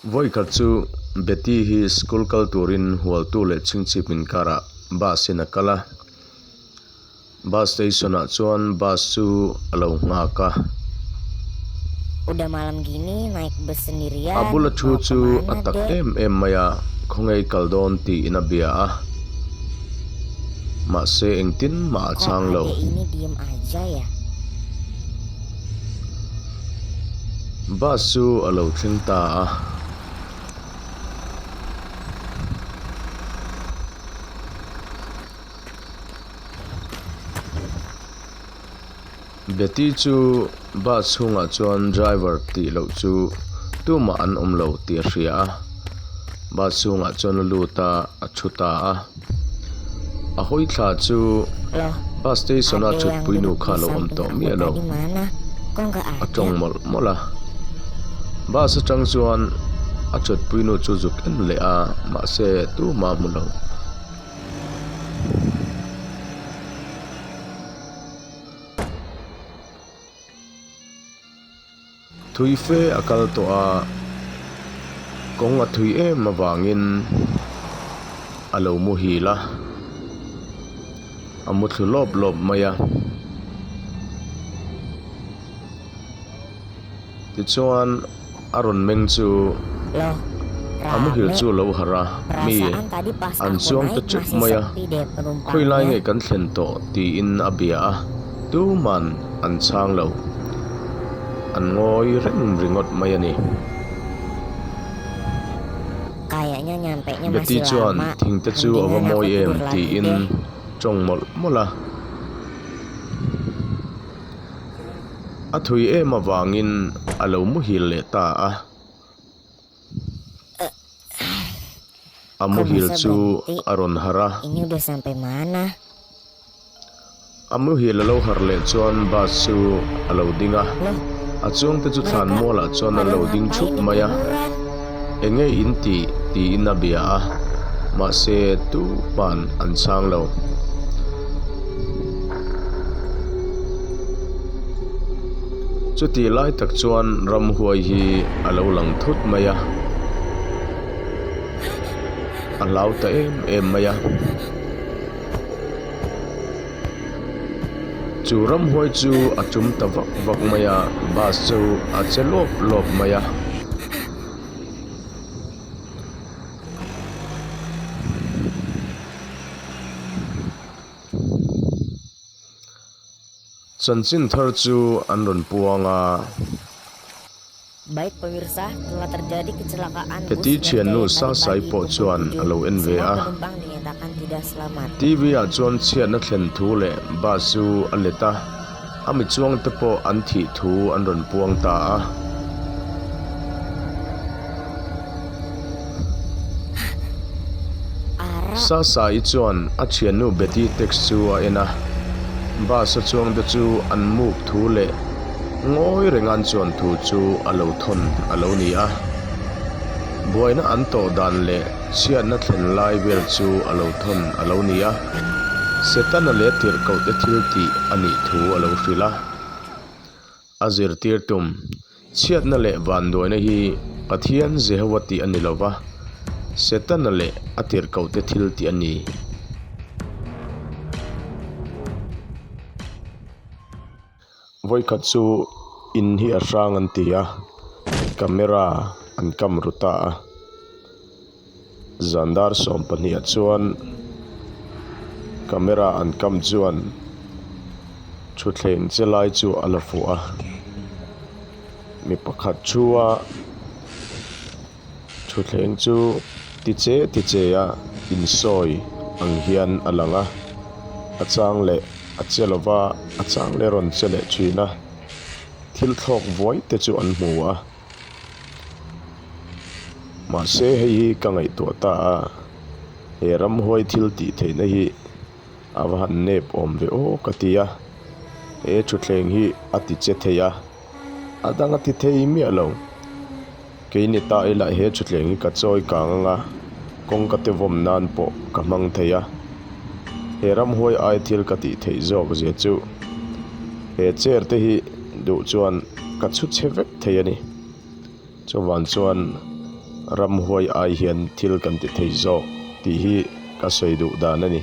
Vawikhat chu Betty hi school kal turin Hualtu leh Chhingchhip inkarah bus in a kal a. Bus station ah chuan bus chu a lo nghak a. Udah malam gini naik bus A sendirian bula thu mau chu a kemana tak dek? em em mai a, khawnge i kal dawn tiin a bia a. Mahse engtin mah a Kok chhang lo. adek ini diem aja ya? Bus chu a lo thleng ta a. Betty chu bus chhungah chuan driver tih loh chu tumah an awm lo tih a hria a, bus chhungah chuan a lut a, a thu ta a. A hawi thla chu Loh, bus station a ada yang thutpui nu duduk kha di a lo awm samping tawh aku miah lo. tadi mana? Kok nggak A ada? tawng mawlh mawlh a. Bus atang chuan a thutpui nu chu zuk en leh a, mahse tumah a hmu lo. Thui fe a kal tawh a, kawng a thui em avangin a lo muhil a, a muthlu lawp lawp mai a. Tichuan a rawn meng chu Loh, a muhil rame. chu a lo harh a, mi Perasaan tadi pas an aku chuang ta naik teuh masih mai a, sepi deh khawi lai penumpangnya. nge kan thlen tawh tiin a bia a, tuman an chhang lo, an ngawi reng ringawt mai a ni. Kayaknya nyampenya Betty masih chuan lama. thing te chu a va Mendingan aku mawi em tidur lagi tiin deh. tawng mawlh mawlh a. A thui em avangin a lo muhil leh ta a. A Kok muhil bisa chu berhenti? a rawn harh a. Ini udah sampai mana? A muhil a lo harh leh chuan bus chu a lo ding a. Loh, A chungte chu thlan mereka mualah chuan an pada lo ding ngapain thup di mai a. kuburan? Enge in tih? tiin a bia a, mahse tupa'n an chhang lo. Chutih lai tak chuan ramhuai hi a lo lang thut mai a, a hlau ta em em mai a. Chu ramhuai chu a tum ta vak vak mai a, bus chu a che lawp lawp mai a. Chanchin thar chu an rawn puang a. Baik pemirsa, telah terjadi kecelakaan bus Heti thiannu Berjaya tadi Sasai pagi pawh pukul chuan a 7. lo en ve Semua a. penumpang dinyatakan tidak selamat. TV ah chuan chhiatna thlen thu leh bus chu a let a, a mi chuang te pawh an thih thu an rawn puang ta a. Ara. Sasai chuan a thiannu Betty text chu a en a, bus a chuang te chu an muk thu leh Ngawi rengan chuan thu chu a lo thawn a lo ni a, buaina an tawh dan leh chhiatna thlen lai vel chu a lo thawn a lo ni a, Setana leh tirhkohte thil tih a nih thu a lo hrilh a. A zirtir tum, chhiatna leh vanduaina hi Pathian Jehova tih a ni lo va, Setana leh a tirhkohte thil tih a ni. Vawikhat chu in hi a hrang an ti a, camera an kam ru ta a, zan dar 12 ah chuan camera an kam chuan thutthleng che lai chu a la fuh a, mi pakhat thu a thutthleng chu ti che ti che a insawi ang hian a lang a, a chang leh. A che lo va, a chang leh rawn che leh thin a, thil thlawk vuai te chu an hmu a. Mahse hei hi ka ngaihtuah ta a, he ramhuai thil tih theihna hi a va han nep awm ve aw ka ti a, he thutthleng hi a ti che thei a, a dang a ti thei miah lo. Kei ni ta ila he thutthleng hi ka chawi kang anga kawngka te vawm nan pawh ka hmang thei a, he ramhuai ai thil ka tih theih zawk zia chu he chair te hi duh chuan ka chhu chhe vek thei a ni. Chuvang chuan Ramhuai ai hian thil kan ti thei zawk tih hi ka sawi duh dan a ni.